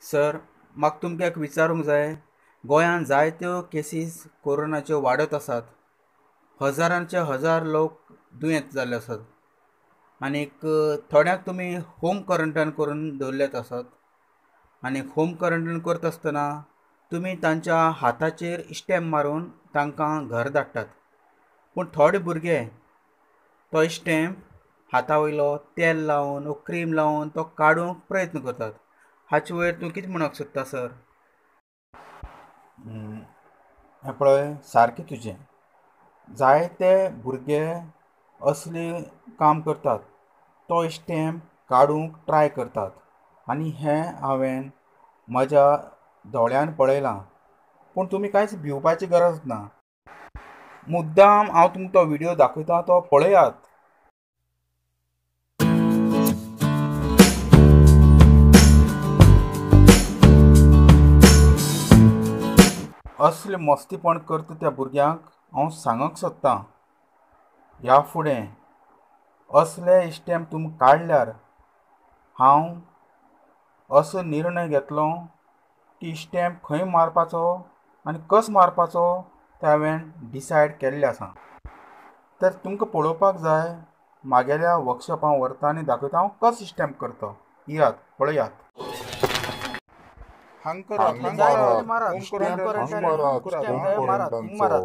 Sir, म्हाका तुमकां एक विचारूंक जाय, गोंयांत जायत्यो केसीस कोरोनाच्यो वाडत आसात. हजारांचे हजार लोक दुयेंत जाल्ले आसात आनीक थोड्यांक तुमी होम क्वॉरंटायन करून दवरल्यात आसात. आनी होम क्वॉरंटायन करता आसतना तुमी तांच्या हाताचेर स्टॅम्प मारून तांकां घर धाडटात. पूण थोडे भुरगे तो स्टॅम्प हाता वयलो तेल लावन वो क्रीम लावन तो काडूंक प्रयत्न करतात. हाचे वयर तूं कितें म्हणूंक सोदता सर? हें पळय, सारकें तुजें, जायते भुरगे असले काम करतात, तो स्टॅम्प काडूंक ट्राय करतात आनी हें हांवें म्हज्या दोळ्यान पळयलां. पूण तुमी कांयच भिवपाची गरज ना. मुद्दाम हांव तुमकां तो व्हिडियो दाखयता, तो पळयात. असले मस्तीपण करता त्या भुरग्यांक हांव सांगूंक सोदतां, ह्या फुडें असले स्टॅम्प तुमी काडल्यार हांव असो निर्णय घेतलो की स्टॅम्प खंय मारपाचो आनी कसो मारपाचो तें हांवें डिसायड केल्लें आसा. तर तुमकां पळोवपाक जाय, म्हागेल्या वर्कशॉपां व्हरता आनी दाखयता हांव कसो स्टॅम्प करता. येयात पळयात. हांग करात, हांग मारात, मारात, मारात,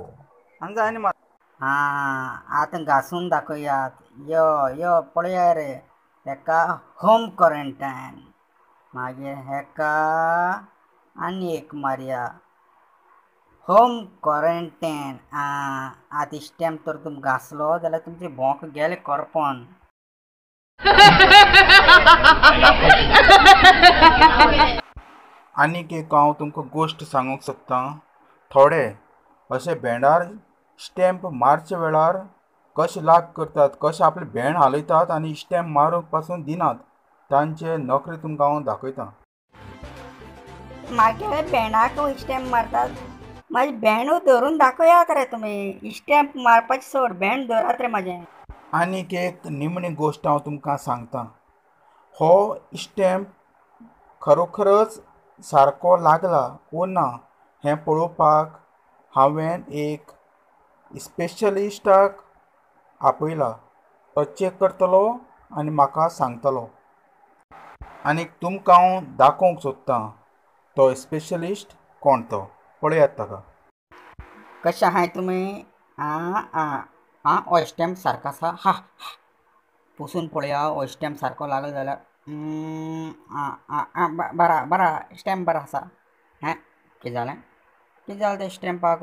हांग जाय आनी मारात. आं, आतां घासून दाखयात. यो यो पळया रे, हेका होम क्वॉरंटायन, मागीर हेका आनी एक मारया होम क्वॉरंटायन. आं, आतां स्टॅम्प तर तुमी घासलो जाल्यार तुमचे भोंक गेले करपोन. आनीक एक हांव तुमकां गोश्ट सांगूंक सोदतां. थोडे अशे भेंडार स्टॅम्प मारचे वेळार कशे लाग करतात, कशे आपले भेंड हालयतात आनी स्टॅम्प मारूंक पासून दिनात. तांचे नोकरी तुमकां हांव दाखयतां. मागीर भेंडाक स्टॅम्प मारतात, म्हाजे भेंडू धरून दाखयात रे तुमी. स्टॅम्प मारपाचें सोड, भेंड धरात रे म्हाजें. आनीक एक निमणी गोश्ट हांव तुमकां सांगता. हो स्टॅम्प खरोखरच सारको लागला वो ना हें पळोवपाक हांवें एक स्पेशलिस्टाक आपयला. तो चॅक करतलो आनी म्हाका सांगतलो. आनी तुमकां हांव दाखोवंक सोदतां तो स्पेशलिस्ट कोण तो, पळयात ताका. कशें आहाय तुमी? आं आं आं, हो स्टॅम्प सारको आसा. हा, पुसून पळया, हो स्टॅम्प सारको लागलो जाल्यार. आं आं, बरा बरा स्टॅम्प बरो आसा. हें कितें जालें, कितें जालें त्या स्टॅम्पाक?